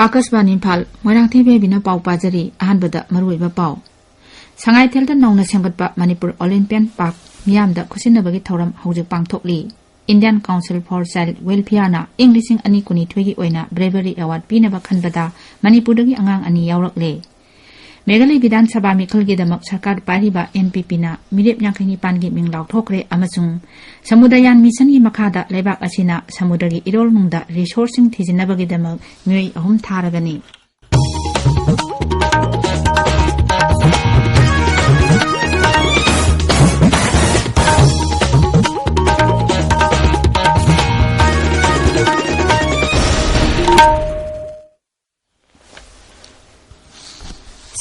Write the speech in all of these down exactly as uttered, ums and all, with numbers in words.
ꯑꯥꯀꯥꯁꯕꯥꯅꯤ ꯏꯝꯐꯥꯜ, ꯃꯣꯏꯔꯥꯡꯊꯦꯝ ꯕꯦꯕꯤꯅ ꯄꯥꯎ ꯄꯥꯖꯔꯤ꯫ ꯑꯍꯥꯟꯕꯗ ꯃꯔꯨꯑꯣꯏꯕ ꯄꯥꯎ꯫ ꯁꯉꯥꯏꯊꯦꯜꯗ ꯅꯧꯅ ꯁꯦꯝꯒꯠꯄ ꯃꯅꯤꯄꯨꯔ ꯑꯣꯂꯤꯝꯄꯤꯌꯥꯟ ꯄꯥꯔꯛ ꯃꯤꯌꯥꯝꯗ ꯈꯨꯠꯁꯤꯟꯅꯕꯒꯤ ꯊꯧꯔꯝ ꯍꯧꯖꯤꯛ ꯄꯥꯡꯊꯣꯛꯂꯤ꯫ Indian Council for Child Welfareꯅ ꯏꯪ ꯂꯤꯁꯤꯡ ꯑꯅꯤ ꯀꯨꯟꯅꯤꯊꯣꯏꯒꯤ ꯑꯣꯏꯅ ꯕ꯭ꯔꯦꯕꯔꯤ ꯑꯦꯋꯥꯔꯗ ꯄꯤꯅꯕ ꯈꯟꯕꯗ ꯃꯅꯤꯄꯨꯔꯗꯒꯤ ꯑꯉꯥꯡ ꯑꯅꯤ ꯌꯥꯎꯔꯛꯂꯦ꯫ ꯃꯦꯘꯥꯂꯌ ꯕꯤꯙꯥꯟ ꯁꯚꯥ ꯃꯤꯈꯜꯒꯤꯗꯃꯛ ꯁꯔꯀꯥꯔ ꯄꯥꯏꯔꯤꯕ NPPꯅ ꯃꯤꯔꯦꯞ ꯌꯥꯡꯈꯩ ꯅꯤꯄꯥꯟꯒꯤ ꯃꯤꯡ ꯂꯥꯎꯊꯣꯛꯈ꯭ꯔꯦ ꯑꯃꯁꯨꯡ ꯁꯃꯨꯗ꯭ꯔꯌꯥꯟ ꯃꯤꯁꯟꯒꯤ ꯃꯈꯥꯗ ꯂꯩꯕꯥꯛ ꯑꯁꯤꯅ ꯁꯃꯨꯗ꯭ꯔꯒꯤ ꯏꯔꯣꯜ ꯅꯨꯡꯗ ꯔꯤꯁꯣꯔꯁꯁꯤꯡ ꯊꯤꯖꯤꯟꯅꯕꯒꯤꯗꯃꯛ ꯃꯤꯑꯣꯏ ꯑꯍꯨꯝ ꯊꯥꯔꯒꯅꯤ꯫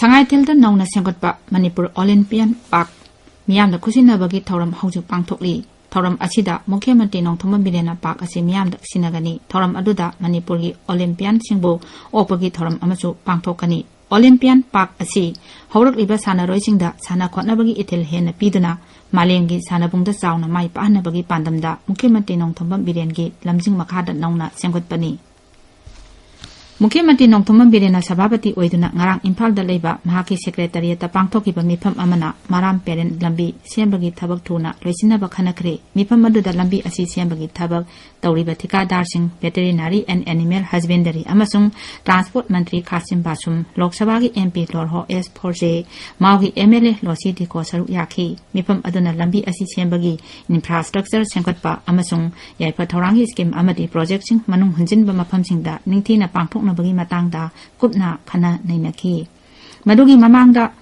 ꯁꯉꯥꯏꯊꯦꯜꯗ ꯅꯧꯅ ꯁꯦꯝꯒꯠꯄ ꯃꯅꯤꯄꯨꯔ ꯑꯣꯂꯤꯝꯄꯤꯌꯥꯟ ꯄꯥꯔꯛ ꯃꯤꯌꯥꯝꯗ ꯈꯨꯠꯁꯤꯟꯅꯕꯒꯤ ꯊꯧꯔꯝ ꯍꯧꯖꯤꯛ ꯄꯥꯡꯊꯣꯛꯂꯤ꯫ ꯊꯧꯔꯝ ꯑꯁꯤꯗ ꯃꯨꯈ꯭ꯌ ꯃꯟꯇ꯭ꯔꯤ ꯅꯣꯡꯊꯣꯝꯕꯝ ꯕꯤꯔꯦꯟꯅ ꯄꯥꯔꯛ ꯑꯁꯤ ꯃꯤꯌꯥꯝꯗ ꯁꯤꯟꯅꯒꯅꯤ꯫ ꯊꯧꯔꯝ ꯑꯗꯨꯗ ꯃꯅꯤꯄꯨꯔꯒꯤ ꯑꯣꯂꯤꯝꯄꯤꯌꯥꯟꯁꯤꯡꯕꯨ ꯑꯣꯛꯄꯒꯤ ꯊꯧꯔꯝ ꯑꯃꯁꯨ ꯄꯥꯡꯊꯣꯛꯀꯅꯤ꯫ ꯑꯣꯂꯤꯝꯄꯤꯌꯥꯟ ꯄꯥꯔꯛ ꯑꯁꯤ ꯍꯧꯔꯛꯂꯤꯕ ꯁꯥꯟꯅꯔꯣꯏꯁꯤꯡꯗ ꯁꯥꯟꯅ ꯈꯣꯠꯅꯕꯒꯤ ꯏꯊꯤꯜ ꯍꯦꯟꯅ ꯄꯤꯗꯨꯅ ꯃꯥꯂꯦꯝꯒꯤ ꯁꯥꯟꯅꯄꯨꯡꯗ ꯆꯥꯎꯅ ꯃꯥꯏ ꯄꯥꯛꯍꯟꯅꯕꯒꯤ ꯄꯥꯟꯗꯝꯗ ꯃꯨꯈ꯭ꯌ ꯃꯟꯇ꯭ꯔꯤ ꯅꯣꯡꯊꯣꯝꯕꯝ ꯕꯤꯔꯦꯟꯒꯤ ꯂꯝꯖꯤꯡ ꯃꯈꯥꯗ ꯅꯧꯅ ꯁꯦꯝꯒꯠꯄꯅꯤ꯫ ꯃꯨꯈ꯭ꯌ ꯃꯟꯇ꯭ꯔꯤ ꯅꯣꯡꯊꯣꯝꯕꯝ ꯕꯤꯔꯦꯟꯅ ꯁꯚꯥꯄꯇꯤ ꯑꯣꯏꯗꯨꯅ ꯉꯔꯥꯡ ꯏꯝꯐꯥꯜꯗ ꯂꯩꯕ ꯃꯍꯥꯛꯀꯤ ꯁꯦꯀ꯭ꯔꯦꯇꯔꯤꯌꯦꯠꯇ ꯄꯥꯡꯊꯣꯛꯈꯤꯕ ꯃꯤꯐꯝ ꯑꯃꯅ ꯃꯔꯥꯝ ꯄꯦꯔꯦꯟ ꯂꯝꯕꯤ ꯁꯦꯝꯕꯒꯤ ꯊꯕꯛ ꯊꯨꯅ ꯂꯣꯏꯁꯤꯟꯅꯕ ꯈꯟꯅꯈ꯭ꯔꯦ꯫ ꯃꯤꯐꯝ ꯑꯗꯨꯗ ꯂꯝꯕꯤ ꯑꯁꯤ ꯁꯦꯝꯕꯒꯤ ꯊꯕꯛ ꯇꯧꯔꯤꯕ ꯊꯤꯀꯥꯗꯥꯔꯁꯤꯡ, Veterinary and Animal Husbandry ꯑꯃꯁꯨꯡ ꯇ꯭ꯔꯥꯟꯁꯄꯣꯔꯠ ꯃꯟꯇ꯭ꯔꯤ ꯈꯥꯁꯤꯝ ꯕꯥꯁꯨꯝ, ꯂꯣꯛ ꯁꯚꯥꯒꯤ MP ꯂꯣꯔꯍꯣ ꯑꯦꯁ ꯐꯣꯔꯖꯦ, ꯃꯥꯎꯒꯤ MLA ꯂꯣꯁꯤ ꯗꯤꯀꯣ ꯁꯔꯨꯛ ꯌꯥꯈꯤ꯫ ꯃꯤꯐꯝ ꯑꯗꯨꯅ ꯂꯝꯕꯤ ꯑꯁꯤ ꯁꯦꯝꯕꯒꯤ ꯏꯟꯐ꯭ꯔꯥꯁ꯭ꯇ꯭ꯔꯛꯆꯔ ꯁꯦꯝꯒꯠꯄ ꯑꯃꯁꯨꯡ ꯌꯥꯏꯐ ꯊꯧꯔꯥꯡꯒꯤ ꯁ꯭ꯀꯤꯝ ꯑꯃꯗꯤ ꯄ꯭ꯔꯣꯖꯦꯛꯁꯤꯡ ꯃꯅꯨꯡ ꯍꯨꯟꯖꯤꯟꯕ ꯃꯐꯝꯁꯤꯡꯗ ꯅꯤꯡꯊꯤꯅ ꯄꯥꯡꯊꯣꯛꯅꯕꯒꯤ ꯃꯇꯥꯡꯗ ꯀꯨꯞꯅ ꯈꯟꯅ ꯅꯩꯅꯈꯤ꯫ ꯃꯗꯨꯒꯤ ꯃꯃꯥꯡꯗ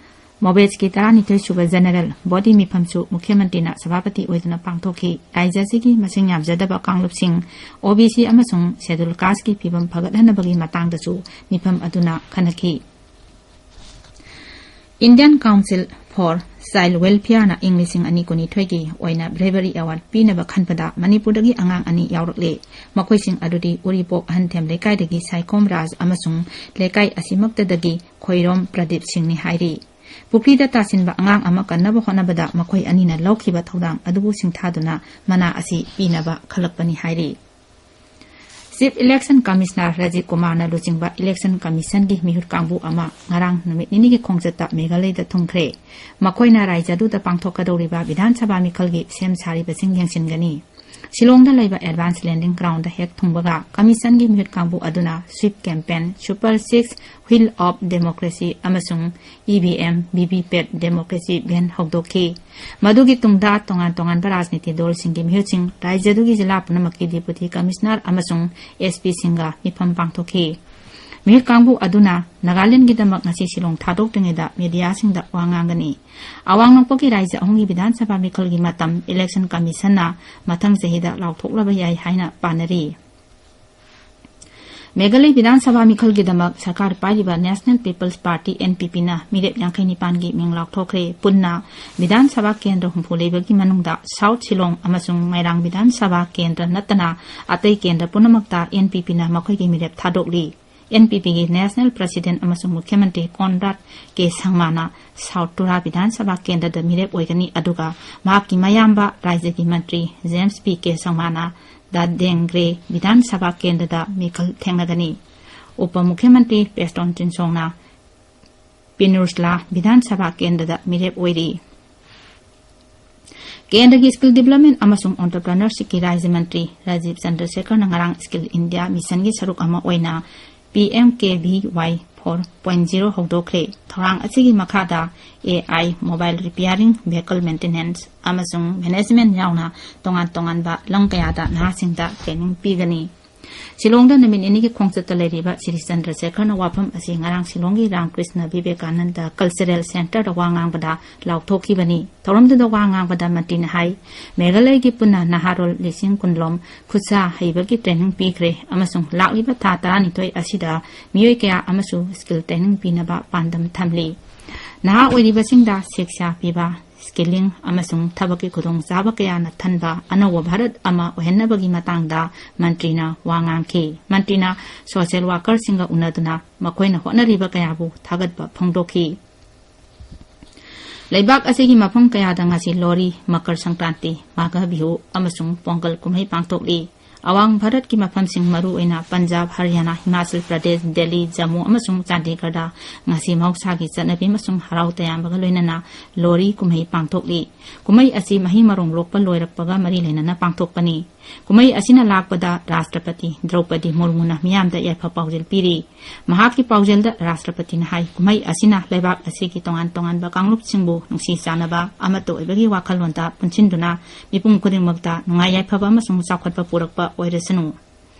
ꯃꯣꯕꯦꯖꯀꯤ ꯇꯔꯥꯅꯤꯊꯣꯏ ꯁꯨꯕ ꯖꯦꯅꯔꯦꯜ ꯕꯣꯗꯤ ꯃꯤꯐꯝꯁꯨ ꯃꯨꯈ꯭ꯌ ꯃꯟꯇ꯭ꯔꯤꯅ ꯁꯚꯥꯄꯇꯤ ꯑꯣꯏꯗꯨꯅ ꯄꯥꯡꯊꯣꯛꯈꯤ꯫ ꯔꯥꯖ꯭ꯌ ꯑꯁꯤꯒꯤ ꯃꯁꯤꯡ ꯌꯥꯝꯖꯗꯕ ꯀꯥꯡꯂꯨꯞꯁꯤꯡ, OBC ꯑꯃꯁꯨꯡ ꯁꯦꯗꯨꯜ ꯀꯥꯁ꯭ꯠꯀꯤ ꯐꯤꯕꯝ ꯐꯒꯠꯍꯟꯅꯕꯒꯤ ꯃꯇꯥꯡꯗꯁꯨ ꯃꯤꯐꯝ ꯑꯗꯨꯅ ꯈꯟꯅꯈꯤ꯫ Indian Council for Child Welfareꯅ ꯏꯪ ꯂꯤꯁꯤꯡ ꯑꯅꯤ ꯀꯨꯟꯅꯤꯊꯣꯏꯒꯤ ꯑꯣꯏꯅ ꯕ꯭ꯔꯦꯕꯔꯤ ꯑꯦꯋꯥꯔꯗ ꯄꯤꯅꯕ ꯈꯟꯕꯗ ꯃꯅꯤꯄꯨꯔꯗꯒꯤ ꯑꯉꯥꯡ ꯑꯅꯤ ꯌꯥꯎꯔꯛꯂꯦ꯫ ꯃꯈꯣꯏꯁꯤꯡ ꯑꯗꯨꯗꯤ ꯎꯔꯤꯄꯣꯛ ꯑꯍꯟꯊꯦꯝ ꯂꯩꯀꯥꯏꯗꯒꯤ ꯁꯥꯏꯈꯣꯝ ꯔꯥꯖ ꯑꯃꯁꯨꯡ ꯂꯩꯀꯥꯏ ꯑꯁꯤꯃꯛꯇꯗꯒꯤ ꯈꯣꯏꯔꯣꯝ ꯄ꯭ꯔꯗꯤꯞ ꯁꯤꯡꯅꯤ ꯍꯥꯏꯔꯤ꯫ ꯄꯨꯈ꯭ꯔꯤꯗ ꯇꯥꯁꯤꯟꯕ ꯑꯉꯥꯡ ꯑꯃ ꯀꯟꯅꯕ ꯍꯣꯠꯅꯕꯗ ꯃꯈꯣꯏ ꯑꯅꯤꯅ ꯂꯧꯈꯤꯕ ꯊꯧꯗꯥꯡ ꯑꯗꯨꯕꯨ ꯁꯤꯡꯊꯥꯗꯨꯅ ꯃꯅꯥ ꯑꯁꯤ ꯄꯤꯅꯕ ꯈꯜꯂꯛꯄꯅꯤ ꯍꯥꯏꯔꯤ꯫ Chief Election Commissioner ꯔꯥꯖꯤꯕ ꯀꯨꯃꯥꯔꯅ ꯂꯨꯆꯤꯡꯕ Election Commissionꯒꯤ ꯃꯤꯍꯨꯠ ꯀꯥꯡꯕꯨ ꯑꯃ ꯉꯔꯥꯡ ꯅꯨꯃꯤꯠ ꯅꯤꯅꯤꯒꯤ ꯈꯣꯡꯆꯠꯇ ꯃꯦꯘꯥꯂꯌꯗ ꯊꯨꯡꯈ꯭ꯔꯦ꯫ ꯃꯈꯣꯏꯅ ꯔꯥꯖ꯭ꯌ ꯑꯗꯨꯗ ꯄꯥꯡꯊꯣꯛꯀꯗꯧꯔꯤꯕ ꯕꯤꯙꯥꯟ ꯁꯚꯥ ꯃꯤꯈꯜꯒꯤ ꯁꯦꯝ ꯁꯥꯔꯤꯕꯁꯤꯡ ꯌꯦꯡꯁꯤꯟꯒꯅꯤ꯫ ꯁꯤꯂꯣꯡꯗ ꯂꯩꯕ Advance Landing Groundꯗ ꯍꯦꯛ ꯊꯨꯡꯕꯒ Commissionꯒꯤ ꯃꯤꯍꯨꯠ ꯀꯥꯡꯕꯨ ꯑꯗꯨꯅ Sweep Campaign, Super Six, Wheel of Democracy ꯑꯃꯁꯨꯡ EVM, VVPAT Democracy Van ꯍꯧꯗꯣꯛꯈꯤ꯫ ꯃꯗꯨꯒꯤ ꯇꯨꯡꯗ ꯇꯣꯉꯥꯟ ꯇꯣꯉꯥꯟꯕ ꯔꯥꯖꯅꯤꯇꯤ ꯗꯜꯁꯤꯡꯒꯤ ꯃꯤꯍꯨꯠꯁꯤꯡ, ꯔꯥꯖ꯭ꯌ ꯑꯗꯨꯒꯤ ꯖꯤꯂꯥ ꯄꯨꯝꯅꯃꯛꯀꯤ Deputy Commissioner ꯑꯃꯁꯨꯡ SPꯁꯤꯡꯒ ꯃꯤꯐꯝ ꯄꯥꯡꯊꯣꯛꯈꯤ꯫ ꯃꯤꯍꯨꯠ ꯀꯥꯡꯕꯨ ꯑꯗꯨꯅ ꯅꯥꯒꯥꯂꯦꯟꯗꯒꯤꯗꯃꯛ ꯉꯁꯤ ꯁꯤꯂꯣꯡ ꯊꯥꯗꯣꯛꯇ꯭ꯔꯤꯉꯩꯗ ꯃꯤꯗꯤꯌꯥꯁꯤꯡꯗ ꯋꯥ ꯉꯥꯡꯒꯅꯤ꯫ ꯑꯋꯥꯡ ꯅꯣꯡꯄꯣꯛꯀꯤ ꯔꯥꯖ꯭ꯌ ꯑꯍꯨꯝꯒꯤ ꯕꯤꯙꯥꯟ ꯁꯚꯥ ꯃꯤꯈꯜꯒꯤ ꯃꯇꯝ Election Commissionꯅ ꯃꯊꯪ ꯆꯍꯤꯗ ꯂꯥꯎꯊꯣꯛꯂꯕ ꯌꯥꯏ ꯍꯥꯏꯅ ꯄꯥꯅꯔꯤ꯫ ꯃꯦꯘꯥꯂꯌ ꯕꯤꯙꯥꯟ ꯁꯚꯥ ꯃꯤꯈꯜꯒꯤꯗꯃꯛ ꯁꯔꯀꯥꯔ ꯄꯥꯏꯔꯤꯕ National People's Party, NPPꯅ ꯃꯤꯔꯦꯞ ꯌꯥꯡꯈꯩ ꯅꯤꯄꯥꯟꯒꯤ ꯃꯤꯡ ꯂꯥꯎꯊꯣꯛꯈ꯭ꯔꯦ꯫ ꯄꯨꯟꯅ ꯕꯤꯙꯥꯟ ꯁꯚꯥ ꯀꯦꯟꯗ꯭ꯔ ꯍꯨꯝꯐꯨ ꯂꯩꯕꯒꯤ ꯃꯅꯨꯡꯗ South ꯁꯤꯂꯣꯡ ꯑꯃꯁꯨꯡ ꯃꯣꯏꯔꯥꯡ ꯕꯤꯙꯥꯟ ꯁꯚꯥ ꯀꯦꯟꯗ꯭ꯔ ꯅꯠꯇꯅ ꯑꯇꯩ ꯀꯦꯟꯗ꯭ꯔ ꯄꯨꯝꯅꯃꯛꯇ NPPꯅ ꯃꯈꯣꯏꯒꯤ ꯃꯤꯔꯦꯞ ꯊꯥꯗꯣꯛꯂꯤ꯫ NPPꯒꯤ National President ꯑꯃꯁꯨꯡ ꯃꯨꯈ꯭ꯌ ꯃꯟꯇ꯭ꯔꯤ ꯀꯣꯟꯔꯥꯗ ꯀꯦ ꯁꯪꯃꯥꯅ South ꯇꯨꯔꯥ ꯕꯤꯙꯥꯟ ꯁꯚꯥ ꯀꯦꯟꯗ꯭ꯔꯗ ꯃꯤꯔꯦꯞ ꯑꯣꯏꯒꯅꯤ, ꯑꯗꯨꯒ ꯃꯍꯥꯛꯀꯤ ꯃꯌꯥꯝꯕ ꯔꯥꯖ꯭ꯌꯒꯤ ꯃꯟꯇ꯭ꯔꯤ ꯖꯦꯝꯁ ꯄꯤ ꯀꯦ ꯁꯪꯃꯥꯅ ꯗꯥꯗꯦꯡꯒ꯭ꯔꯦ ꯕꯤꯙꯥꯟ ꯁꯚꯥ ꯀꯦꯟꯗ꯭ꯔꯗ ꯃꯤꯈꯜ ꯊꯦꯡꯅꯒꯅꯤ꯫ ꯎꯄ ꯃꯨꯈ꯭ꯌ ꯃꯟꯇ꯭ꯔꯤ ꯄꯦꯁꯇꯣꯟ ꯆꯤꯟꯁꯣꯡꯅ ꯄꯤꯅꯨꯔꯁꯂꯥ ꯕꯤꯙꯥꯟ ꯁꯚꯥ ꯀꯦꯟꯗ꯭ꯔꯗ ꯃꯤꯔꯦꯞ ꯑꯣꯏꯔꯤ꯫ ꯀꯦꯟꯗ꯭ꯔꯒꯤ Skill Development ꯑꯃꯁꯨꯡ Entrepreneurshipꯀꯤ ꯔꯥꯖ꯭ꯌ ꯃꯟꯇ꯭ꯔꯤ ꯔꯥꯖꯤꯕ ꯆꯟꯗ꯭ꯔꯁꯦꯀꯔꯅ ꯉꯔꯥꯡ Skill India Missionꯒꯤ ꯁꯔꯨꯛ ꯑꯃ ꯑꯣꯏꯅ PMKVY four point zero ꯍꯧꯗꯣꯛꯈ꯭ꯔꯦ꯫ ꯊꯧꯔꯥꯡ ꯑꯁꯤꯒꯤ ꯃꯈꯥꯗ AI, Mobile Repairing, Vehicle Maintenance ꯑꯃꯁꯨꯡ Management ꯌꯥꯎꯅ ꯇꯣꯉꯥꯟ ꯇꯣꯉꯥꯟꯕ ꯂꯝ ꯀꯌꯥꯗ ꯅꯍꯥꯁꯤꯡꯗ training ꯄꯤꯒꯅꯤ꯫ ꯁꯤꯂꯣꯡꯗ ꯅꯨꯃꯤꯠ ꯅꯤꯅꯤꯒꯤ ꯈꯣꯡꯆꯠꯇ ꯂꯩꯔꯤꯕ ꯁ꯭ꯔꯤ ꯆꯟꯗ꯭ꯔꯁꯦꯀꯔꯅ ꯋꯥꯐꯝ ꯑꯁꯤ ꯉꯔꯥꯡ ꯁꯤꯂꯣꯡꯒꯤ ꯔꯥꯝꯀ꯭ꯔꯤꯁꯅ ꯚꯤꯕꯦꯀꯥꯅꯟꯗ Cultural Centreꯗ ꯋꯥ ꯉꯥꯡꯕꯗ ꯂꯥꯎꯊꯣꯛꯈꯤꯕꯅꯤ꯫ ꯊꯧꯔꯝꯗꯨꯗ ꯋꯥ ꯉꯥꯡꯕꯗ ꯃꯟꯇ꯭ꯔꯤꯅ ꯍꯥꯏ, ꯃꯦꯘꯥꯂꯌꯒꯤ ꯄꯨꯟꯅ ꯅꯍꯥꯔꯣꯜ ꯂꯤꯁꯤꯡ ꯀꯨꯟ ꯂꯣꯝ ꯈꯨꯠꯁꯥ ꯍꯩꯕꯒꯤ training ꯄꯤꯈ꯭ꯔꯦ ꯑꯃꯁꯨꯡ ꯂꯥꯛꯂꯤꯕ ꯊꯥ ꯇꯔꯥꯅꯤꯊꯣꯏ ꯑꯁꯤꯗ ꯃꯤꯑꯣꯏ ꯀꯌꯥ ꯑꯃꯁꯨ skill training ꯄꯤꯅꯕ ꯄꯥꯟꯗꯝ ꯊꯝꯂꯤ꯫ ꯅꯍꯥ ꯑꯣꯏꯔꯤꯕꯁꯤꯡꯗ ꯁꯤꯛꯁꯥ ꯄꯤꯕ, skilling ꯑꯃꯁꯨꯡ ꯊꯕꯛꯀꯤ ꯈꯨꯗꯣꯡꯆꯥꯕ ꯀꯌꯥꯅ ꯊꯟꯕ ꯑꯅꯧꯕ ꯚꯥꯔꯠ ꯑꯃ ꯑꯣꯏꯍꯟꯅꯕꯒꯤ ꯃꯇꯥꯡꯗ ꯃꯟꯇ꯭ꯔꯤꯅ ꯋꯥ ꯉꯥꯡꯈꯤ꯫ ꯃꯟꯇ꯭ꯔꯤꯅ social workerꯁꯤꯡꯒ ꯎꯅꯗꯨꯅ ꯃꯈꯣꯏꯅ ꯍꯣꯠꯅꯔꯤꯕ ꯀꯌꯥꯕꯨ ꯊꯥꯒꯠꯄ ꯐꯣꯡꯗꯣꯛꯈꯤ꯫ ꯂꯩꯕꯥꯛ ꯑꯁꯤꯒꯤ ꯃꯐꯝ ꯀꯌꯥꯗ ꯉꯁꯤ ꯂꯣꯔꯤ, ꯃꯀꯔ ꯁꯪꯀ꯭ꯔꯥꯟꯇꯤ, ꯃꯥꯘ ꯕꯤꯍꯨ ꯑꯃꯁꯨꯡ ꯄꯣꯡꯒꯜ ꯀꯨꯝꯍꯩ ꯄꯥꯡꯊꯣꯛꯂꯤ꯫ ꯑꯋꯥꯡ ꯚꯥꯔꯠꯀꯤ ꯃꯐꯝꯁꯤꯡ, ꯃꯔꯨꯑꯣꯏꯅ ꯄꯟꯖꯥꯕ, ꯍꯔꯤꯌꯥꯅꯥ, ꯍꯤꯃꯥꯆꯜ ꯄ꯭ꯔꯗꯦꯁ, ꯗꯦꯜꯂꯤ, ꯖꯝꯃꯨ ꯑꯃꯁꯨꯡ ꯆꯥꯟꯗꯤꯒꯔꯗ ꯉꯁꯤ ꯃꯍꯧꯁꯥꯒꯤ ꯆꯠꯅꯕꯤ ꯑꯃꯁꯨꯡ ꯍꯔꯥꯎ ꯇꯌꯥꯝꯕꯒ ꯂꯣꯏꯅꯅ ꯂꯣꯔꯤ ꯀꯨꯝꯍꯩ ꯄꯥꯡꯊꯣꯛꯂꯤ꯫ ꯀꯨꯝꯍꯩ ꯑꯁꯤ ꯃꯍꯩ ꯃꯔꯣꯡ ꯂꯣꯛꯄ ꯂꯣꯏꯔꯛꯄꯒ ꯃꯔꯤ ꯂꯩꯅꯅ ꯄꯥꯡꯊꯣꯛꯄꯅꯤ꯫ ꯀꯨꯝꯍꯩ ꯑꯁꯤꯅ ꯂꯥꯛꯄꯗ ꯔꯥꯁꯇ꯭ꯔꯄꯇꯤ ꯗ꯭ꯔꯧꯄꯗꯤ ꯃꯨꯔꯃꯨꯅ ꯃꯤꯌꯥꯝꯗ ꯌꯥꯏꯐ ꯄꯥꯎꯖꯦꯜ ꯄꯤꯔꯤ꯫ ꯃꯍꯥꯛꯀꯤ ꯄꯥꯎꯖꯦꯜꯗ ꯔꯥꯁꯇ꯭ꯔꯄꯇꯤꯅ ꯍꯥꯏ, ꯀꯨꯝꯍꯩ ꯑꯁꯤꯅ ꯂꯩꯕꯥꯛ ꯑꯁꯤꯒꯤ ꯇꯣꯉꯥꯟ ꯇꯣꯉꯥꯟꯕ ꯀꯥꯡꯂꯨꯞꯁꯤꯡꯕꯨ ꯅꯨꯡꯁꯤ ꯆꯥꯟꯅꯕ, ꯑꯃꯠꯇ ꯑꯣꯏꯕꯒꯤ ꯋꯥꯈꯜꯂꯣꯟꯗ ꯄꯨꯟꯁꯤꯟꯗꯨꯅ ꯃꯤꯄꯨꯝ ꯈꯨꯗꯤꯡꯃꯛꯇ ꯅꯨꯡꯉꯥꯏ ꯌꯥꯏꯐꯕ ꯑꯃꯁꯨꯡ ꯆꯥꯎꯈꯠꯄ ꯄꯨꯔꯛꯄ ꯑꯣꯏꯔꯁꯅꯨ꯫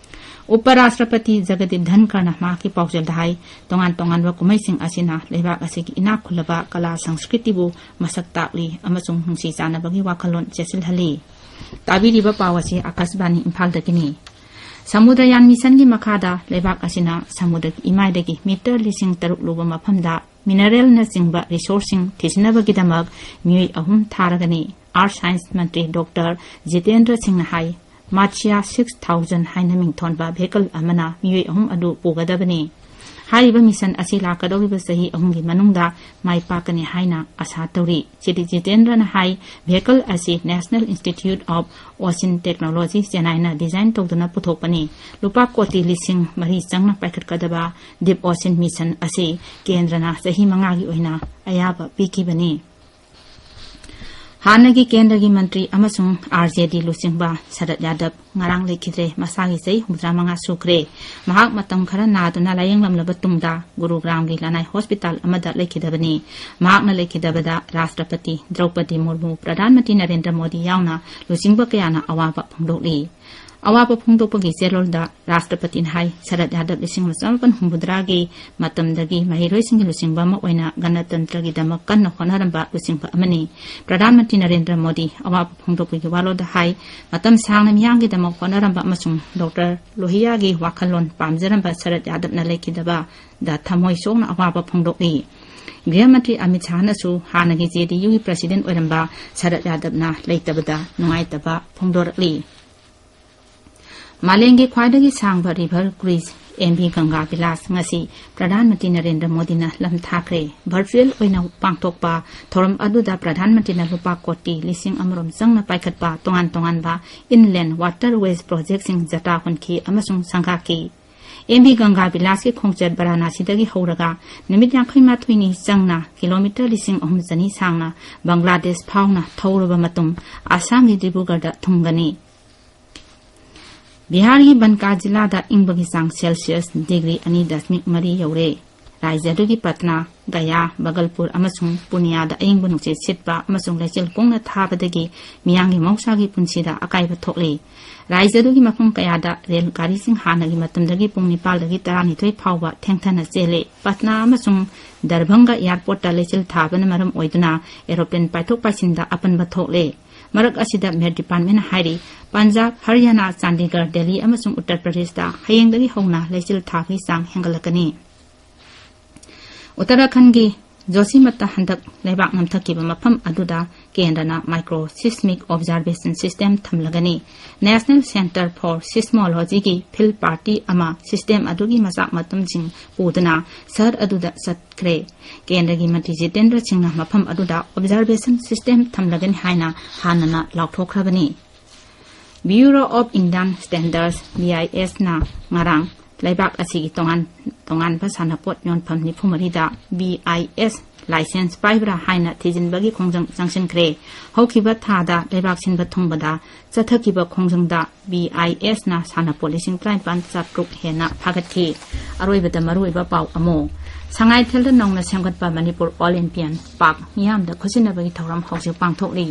ꯎꯄ ꯔꯥꯁꯇ꯭ꯔꯄꯇꯤ ꯖꯒꯗꯤꯞ ꯙꯟꯀꯔꯅ ꯃꯍꯥꯛꯀꯤ ꯄꯥꯎꯖꯦꯜꯗ ꯍꯥꯏ, ꯇꯣꯉꯥꯟ ꯇꯣꯉꯥꯟꯕ ꯀꯨꯝꯍꯩꯁꯤꯡ ꯑꯁꯤꯅ ꯂꯩꯕꯥꯛ ꯑꯁꯤꯒꯤ ꯏꯅꯥꯛ ꯈꯨꯜꯂꯕ ꯀꯂꯥ ꯁꯪꯁꯀ꯭ꯔꯤꯇꯤꯕꯨ ꯃꯁꯛ ꯇꯥꯛꯂꯤ ꯑꯃꯁꯨꯡ ꯅꯨꯡꯁꯤ ꯆꯥꯟꯅꯕꯒꯤ ꯋꯥꯈꯜꯂꯣꯟ ꯆꯦꯠꯁꯤꯜꯍꯜꯂꯤ꯫ ꯇꯥꯕꯤꯔꯤꯕ ꯄꯥꯎ ꯑꯁꯤ ꯑꯥꯀꯥꯁꯕꯥꯅꯤ ꯏꯝꯐꯥꯜꯗꯒꯤꯅꯤ꯫ ꯁꯃꯨꯗ꯭ꯔꯌꯥꯟ ꯃꯤꯁꯟꯒꯤ ꯃꯈꯥꯗ ꯂꯩꯕꯥꯛ ꯑꯁꯤꯅ ꯁꯃꯨꯗ꯭ꯔꯒꯤ ꯏꯃꯥꯏꯗꯒꯤ ꯃꯤꯇꯔ ꯂꯤꯁꯤꯡ ꯇꯔꯨꯛ ꯂꯨꯕ ꯃꯐꯝꯗ ꯃꯤꯅꯔꯦꯜꯅꯆꯤꯡꯕ ꯔꯤꯁꯣꯔꯁꯁꯤꯡ ꯊꯤꯖꯤꯟꯅꯕꯒꯤꯗꯃꯛ ꯃꯤꯑꯣꯏ ꯑꯍꯨꯝ ꯊꯥꯔꯒꯅꯤ꯫ ꯑꯥꯔꯊ ꯁꯥꯏꯟꯁ ꯃꯟꯇ꯭ꯔꯤ ꯗꯣꯛꯇꯔ ꯖꯤꯇꯦꯟꯗ꯭ꯔ ꯁꯤꯡꯅ ꯍꯥꯏ, ꯃꯥꯆꯤꯌꯥ ꯁꯤꯛꯁ ꯊꯥꯎꯖꯟ ꯍꯥꯏꯅ ꯃꯤꯡꯊꯣꯟꯕ ꯚꯦꯍꯤꯀꯜ ꯑꯃꯅ ꯃꯤꯑꯣꯏ ꯑꯍꯨꯝ ꯑꯗꯨ ꯄꯨꯒꯗꯕꯅꯤ꯫ ꯍꯥꯏꯔꯤꯕ ꯃꯤꯁꯟ ꯑꯁꯤ ꯂꯥꯛꯀꯗꯧꯔꯤꯕ ꯆꯍꯤ ꯑꯍꯨꯝꯒꯤ ꯃꯅꯨꯡꯗ ꯃꯥꯏ ꯄꯥꯛꯀꯅꯤ ꯍꯥꯏꯅ ꯑꯥꯁꯥ ꯇꯧꯔꯤ꯫ ꯁ꯭ꯔꯤ ꯖꯤꯇꯦꯟꯗ꯭ꯔꯅ ꯍꯥꯏ, ꯚꯦꯍꯤꯀꯜ ꯑꯁꯤ National Institute of Ocean Technology, ꯆꯦꯟꯅꯥꯏꯅ ꯗꯤꯖꯥꯏꯟ ꯇꯧꯗꯨꯅ ꯄꯨꯊꯣꯛꯄꯅꯤ꯫ ꯂꯨꯄꯥ ꯀꯣꯇꯤ ꯂꯤꯁꯤꯡ ꯃꯔꯤ ꯆꯪꯅ ꯄꯥꯏꯈꯠꯀꯗꯕ ꯗꯤꯞ ꯑꯣꯁꯤꯟ ꯃꯤꯁꯟ ꯑꯁꯤ ꯀꯦꯟꯗ꯭ꯔꯅ ꯆꯍꯤ ꯃꯉꯥꯒꯤ ꯑꯣꯏꯅ ꯑꯌꯥꯕ ꯄꯤꯈꯤꯕꯅꯤ꯫ ꯍꯥꯟꯅꯒꯤ ꯀꯦꯟꯗ꯭ꯔꯒꯤ ꯃꯟꯇ꯭ꯔꯤ ꯑꯃꯁꯨꯡ ꯑꯥꯔ ꯖꯦ ꯗꯤ ꯂꯨꯆꯤꯡꯕ ꯁꯔꯠ ꯌꯥꯗꯕ ꯉꯔꯥꯡ ꯂꯩꯈꯤꯗ꯭ꯔꯦ꯫ ꯃꯁꯥꯒꯤ ꯆꯍꯤ ꯍꯨꯝꯐꯨꯇꯔꯥ ꯃꯉꯥ ꯁꯨꯈ꯭ꯔꯦ꯫ ꯃꯍꯥꯛ ꯃꯇꯝ ꯈꯔ ꯅꯥꯗꯨꯅ ꯂꯥꯌꯦꯡꯂꯝꯂꯕ ꯇꯨꯡꯗ ꯒꯨꯔꯨꯒ꯭ꯔꯥꯝꯒꯤ ꯂꯅꯥꯏ ꯍꯣꯁꯄꯤꯇꯥꯜ ꯑꯃꯗ ꯂꯩꯈꯤꯗꯕꯅꯤ꯫ ꯃꯍꯥꯛꯅ ꯂꯩꯈꯤꯗꯕꯗ ꯔꯥꯁꯇ꯭ꯔꯄꯇꯤ ꯗ꯭ꯔꯧꯄꯗꯤ ꯃꯨꯔꯃꯨ, ꯄ꯭ꯔꯙꯥꯟ ꯃꯟꯇ꯭ꯔꯤ ꯅꯔꯦꯟꯗ꯭ꯔ ꯃꯣꯗꯤ ꯌꯥꯎꯅ ꯂꯨꯆꯤꯡꯕ ꯀꯌꯥꯅ ꯑꯋꯥꯕ ꯐꯣꯡꯗꯣꯛꯂꯤ꯫ ꯑꯋꯥꯕ ꯐꯣꯡꯗꯣꯛꯄꯒꯤ ꯆꯦꯔꯣꯜꯗ ꯔꯥꯁꯇ꯭ꯔꯄꯇꯤꯅ ꯍꯥꯏ, ꯁꯔꯠ ꯌꯥꯗꯕ ꯂꯤꯁꯤꯡ ꯑꯃ ꯆꯃꯥꯄꯟ ꯍꯨꯝꯐꯨꯇꯔꯥꯒꯤ ꯃꯇꯝꯗꯒꯤ ꯃꯍꯩꯔꯣꯏꯁꯤꯡꯒꯤ ꯂꯨꯆꯤꯡꯕ ꯑꯃ ꯑꯣꯏꯅ ꯒꯅꯇꯟꯇ꯭ꯔꯒꯤꯗꯃꯛ ꯀꯟꯅ ꯍꯣꯠꯅꯔꯝꯕ ꯂꯨꯆꯤꯡꯕ ꯑꯃꯅꯤ꯫ ꯄ꯭ꯔꯙꯥꯟ ꯃꯟꯇ꯭ꯔꯤ ꯅꯔꯦꯟꯗ꯭ꯔ ꯃꯣꯗꯤ ꯑꯋꯥꯕ ꯐꯣꯡꯗꯣꯛꯄꯒꯤ ꯋꯥꯔꯣꯜꯗ ꯍꯥꯏ, ꯃꯇꯝ ꯁꯥꯡꯅ ꯃꯤꯌꯥꯝꯒꯤꯗꯃꯛ ꯍꯣꯠꯅꯔꯝꯕ ꯑꯃꯁꯨꯡ ꯗꯣꯛꯇꯔ ꯂꯣꯍꯤꯌꯥꯒꯤ ꯋꯥꯈꯜꯂꯣꯟ ꯄꯥꯝꯖꯔꯝꯕ ꯁꯔꯠ ꯌꯥꯗꯕꯅ ꯂꯩꯈꯤꯗꯕꯗ ꯊꯃꯣꯏ ꯁꯣꯛꯅ ꯑꯋꯥꯕ ꯐꯣꯡꯗꯣꯛꯂꯤ꯫ ꯒ꯭ꯔꯤꯍ ꯃꯟꯇ꯭ꯔꯤ ꯑꯃꯤꯠ ꯁꯥꯍꯅꯁꯨ ꯍꯥꯟꯅꯒꯤ ꯖꯦ ꯗꯤ ꯌꯨꯒꯤ ꯄ꯭ꯔꯁꯤꯗꯦꯟ ꯑꯣꯏꯔꯝꯕ ꯁꯔꯠ ꯌꯥꯗꯕꯅ ꯂꯩꯇꯕꯗ ꯅꯨꯡꯉꯥꯏꯇꯕ ꯐꯣꯡꯗꯣꯔꯛꯂꯤ꯫ ꯃꯥꯂꯦꯝꯒꯤ ꯈ꯭ꯋꯥꯏꯗꯒꯤ ꯁꯥꯡꯕ ꯔꯤꯚꯔ ꯀ꯭ꯔꯨꯏꯖ ꯑꯦꯝ ꯕꯤ ꯒꯪꯒꯥ ꯚꯤꯂꯥꯁ ꯉꯁꯤ ꯄ꯭ꯔꯙꯥꯟ ꯃꯟꯇ꯭ꯔꯤ ꯅꯔꯦꯟꯗ꯭ꯔ ꯃꯣꯗꯤꯅ ꯂꯝ ꯊꯥꯈ꯭ꯔꯦ꯫ ꯚꯔꯆꯨꯑꯦꯜ ꯑꯣꯏꯅ ꯄꯥꯡꯊꯣꯛꯄ ꯊꯧꯔꯝ ꯑꯗꯨꯗ ꯄ꯭ꯔꯙꯥꯟ ꯃꯟꯇ꯭ꯔꯤꯅ ꯂꯨꯄꯥ ꯀꯣꯇꯤ ꯂꯤꯁꯤꯡ ꯑꯃꯔꯣꯝ ꯆꯪꯅ ꯄꯥꯏꯈꯠꯄ ꯇꯣꯉꯥꯟ ꯇꯣꯉꯥꯟꯕ inland waterways projectꯁꯤꯡ ꯖꯇꯥ ꯍꯨꯟꯈꯤ ꯑꯃꯁꯨꯡ ꯁꯪꯒꯥꯈꯤ꯫ ꯑꯦꯝ ꯕꯤ ꯒꯪꯒꯥ ꯚꯤꯂꯥꯁꯀꯤ ꯈꯣꯡꯆꯠ ꯕꯔꯥꯅꯥꯁꯤꯗꯒꯤ ꯍꯧꯔꯒ ꯅꯨꯃꯤꯠ ꯌꯥꯡꯈꯩ ꯃꯥꯊꯣꯏꯅꯤ ꯆꯪꯅ ꯀꯤꯂꯣꯃꯤꯇꯔ ꯂꯤꯁꯤꯡ ꯑꯍꯨꯝ ꯆꯅꯤ ꯁꯥꯡꯅ ꯕꯪꯒ꯭ꯂꯥꯗꯦꯁ ꯐꯥꯎꯅ ꯊꯧꯔꯕ ꯃꯇꯨꯡ ꯑꯁꯥꯝꯒꯤ ꯗꯤꯕ꯭ꯔꯨꯒꯔꯗ ꯊꯨꯡꯒꯅꯤ꯫ ꯕꯤꯍꯥꯔꯒꯤ ꯕꯟꯀꯥ ꯖꯤꯂꯥꯗ ꯏꯪꯕꯒꯤ ꯆꯥꯡ ꯁꯦꯜꯁꯤꯌꯁ ꯗꯤꯒ꯭ꯔꯤ ꯑꯅꯤ ꯗꯁꯃꯤꯛ ꯃꯔꯤ ꯌꯧꯔꯦ꯫ ꯔꯥꯖ꯭ꯌ ꯑꯗꯨꯒꯤ ꯄꯠꯅꯥ, ꯒꯌꯥ, ꯕꯒꯜꯄꯨꯔ ꯑꯃꯁꯨꯡ ꯄꯨꯅꯤꯌꯥꯗ ꯑꯌꯤꯡꯕ ꯅꯨꯡꯁꯤꯠ ꯁꯤꯠꯄ ꯑꯃꯁꯨꯡ ꯂꯩꯆꯤꯜ ꯀꯨꯡꯅ ꯊꯥꯕꯗꯒꯤ ꯃꯤꯌꯥꯝꯒꯤ ꯃꯍꯧꯁꯥꯒꯤ ꯄꯨꯟꯁꯤꯗ ꯑꯀꯥꯏꯕ ꯊꯣꯛꯂꯦ꯫ ꯔꯥꯖ꯭ꯌ ꯑꯗꯨꯒꯤ ꯃꯐꯝ ꯀꯌꯥꯗ ꯔꯦꯜ ꯒꯥꯔꯤꯁꯤꯡ ꯍꯥꯟꯅꯒꯤ ꯃꯇꯝꯗꯒꯤ ꯄꯨꯡ ꯅꯤꯄꯥꯜꯗꯒꯤ ꯇꯔꯥꯅꯤꯊꯣꯏ ꯐꯥꯎꯕ ꯊꯦꯡꯊꯅ ꯆꯦꯜꯂꯦ꯫ ꯄꯠꯅꯥ ꯑꯃꯁꯨꯡ ꯗꯔꯚꯪꯒ ꯑꯦꯌꯔꯄꯣꯔꯠꯇ ꯂꯩꯆꯤꯜ ꯊꯥꯕꯅ ꯃꯔꯝ ꯑꯣꯏꯗꯨꯅ ꯑꯦꯔꯣꯄ꯭ꯂꯦꯟ ꯄꯥꯏꯊꯣꯛ ꯄꯥꯏꯁꯤꯟꯗ ꯑꯄꯟꯕ ꯊꯣꯛꯂꯦ꯫ ꯃꯔꯛ ꯑꯁꯤꯗ ꯃꯦꯠ ꯗꯤꯄꯥꯔꯠꯃꯦꯟꯅ ꯍꯥꯏꯔꯤ, ꯄꯟꯖꯥꯕ, ꯍꯔꯤꯌꯥꯅꯥ, ꯆꯥꯟꯗꯤꯒꯔ, ꯗꯦꯜꯂꯤ ꯑꯃꯁꯨꯡ ꯎꯠꯇꯔ ꯄ꯭ꯔꯗꯦꯁꯇ ꯍꯌꯦꯡꯗꯒꯤ ꯍꯧꯅ ꯂꯩꯆꯤꯜ ꯊꯥꯕꯒꯤ ꯆꯥꯡ ꯍꯦꯟꯒꯠꯂꯛꯀꯅꯤ꯫ ꯎꯠꯇꯔꯥꯈꯟꯒꯤ ꯖꯣꯁꯤꯃꯠꯇ ꯍꯟꯗꯛ ꯂꯩꯕꯥꯛ ꯅꯝꯊꯈꯤꯕ ꯃꯐꯝ ꯑꯗꯨꯗ ꯀꯦꯟꯗ꯭ꯔꯅ micro seismic observation system ꯊꯝꯂꯒꯅꯤ꯫ National Centre for Seismologyꯒꯤ field party ꯑꯃ system ꯑꯗꯨꯒꯤ ꯃꯆꯥꯛ ꯃꯊꯨꯝꯁꯤꯡ ꯄꯨꯗꯨꯅ ꯁꯍꯔ ꯑꯗꯨꯗ ꯆꯠꯈ꯭ꯔꯦ꯫ ꯀꯦꯟꯗ꯭ꯔꯒꯤ ꯃꯟꯇ꯭ꯔꯤ ꯖꯤꯇꯦꯟꯗ꯭ꯔ ꯁꯤꯡꯅ ꯃꯐꯝ ꯑꯗꯨꯗ observation system ꯊꯝꯂꯒꯅꯤ ꯍꯥꯏꯅ ꯍꯥꯟꯅꯅ ꯂꯥꯎꯊꯣꯛꯈ꯭ꯔꯕꯅꯤ꯫ Bureau of Indian Standards, BISꯅ ꯉꯔꯥꯡ ꯂꯩꯕꯥꯛ ꯑꯁꯤꯒꯤ ꯇꯣꯉꯥꯟ ꯇꯣꯉꯥꯟꯕ ꯁꯥꯟꯅꯄꯣꯠ ꯌꯣꯟꯐꯝ ꯅꯤꯐꯨ ꯃꯔꯤꯗ BIS license ꯄꯥꯏꯕ꯭ꯔꯥ ꯍꯥꯏꯅ ꯊꯤꯖꯤꯟꯕꯒꯤ ꯈꯣꯡꯖꯪ ꯆꯪꯁꯤꯟꯈ꯭ꯔꯦ꯫ ꯍꯧꯈꯤꯕ ꯊꯥꯗ ꯂꯩꯕꯥꯛ ꯁꯤꯟꯕ ꯊꯨꯡꯕꯗ ꯆꯠꯊꯈꯤꯕ ꯈꯣꯡꯖꯪꯗ BISꯅ ꯁꯥꯟꯅꯄꯣꯠ ꯂꯤꯁꯤꯡ ꯇꯔꯥꯅꯤꯄꯥꯜ ꯆꯥꯇ꯭ꯔꯨꯛ ꯍꯦꯟꯅ ꯐꯥꯒꯠꯈꯤ꯫ ꯑꯔꯣꯏꯕꯗ ꯃꯔꯨꯑꯣꯏꯕ ꯄꯥꯎ ꯑꯃꯨꯛ꯫ ꯁꯉꯥꯏꯊꯦꯜꯗ ꯅꯧꯅ ꯁꯦꯝꯒꯠꯄ ꯃꯅꯤꯄꯨꯔ Olympian Park ꯃꯤꯌꯥꯝꯗ ꯈꯨꯠꯁꯤꯟꯅꯕꯒꯤ ꯊꯧꯔꯝ ꯍꯧꯖꯤꯛ ꯄꯥꯡꯊꯣꯛꯂꯤ꯫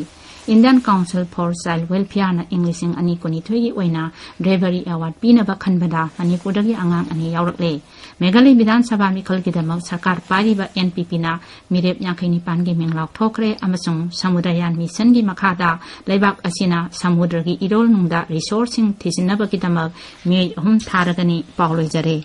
Indian Council for Child Welfareꯅ ꯏꯪ ꯂꯤꯁꯤꯡ ꯑꯅꯤ ꯀꯨꯟꯅꯤꯊꯣꯏꯒꯤ ꯑꯣꯏꯅ Bravery Award ꯄꯤꯅꯕ ꯈꯟꯕꯗ ꯃꯅꯤꯄꯨꯔꯗꯒꯤ ꯑꯉꯥꯡ ꯑꯅꯤ ꯌꯥꯎꯔꯛꯂꯦ꯫ ꯃꯦꯘꯥꯂꯌ ꯕꯤꯙꯥꯟ ꯁꯚꯥ ꯃꯤꯈꯜꯒꯤꯗꯃꯛ ꯁꯔꯀꯥꯔ ꯄꯥꯏꯔꯤꯕ NPPꯅ ꯃꯤꯔꯦꯞ ꯌꯥꯡꯈꯩ ꯅꯤꯄꯥꯟꯒꯤ ꯃꯤꯡ ꯂꯥꯎꯊꯣꯛꯈ꯭ꯔꯦ ꯑꯃꯁꯨꯡ ꯁꯃꯨꯗ꯭ꯔꯌꯥꯟ ꯃꯤꯁꯟꯒꯤ ꯃꯈꯥꯗ ꯂꯩꯕꯥꯛ ꯑꯁꯤꯅ ꯁꯃꯨꯗ꯭ꯔꯒꯤ ꯏꯔꯣꯜꯅꯨꯡꯗ resourceꯁꯤꯡ ꯊꯤꯖꯤꯟꯅꯕꯒꯤꯗꯃꯛ ꯃꯤꯑꯣꯏ ꯑꯍꯨꯝ ꯊꯥꯔꯒꯅꯤ꯫ ꯄꯥꯎ ꯂꯣꯏꯖꯔꯦ꯫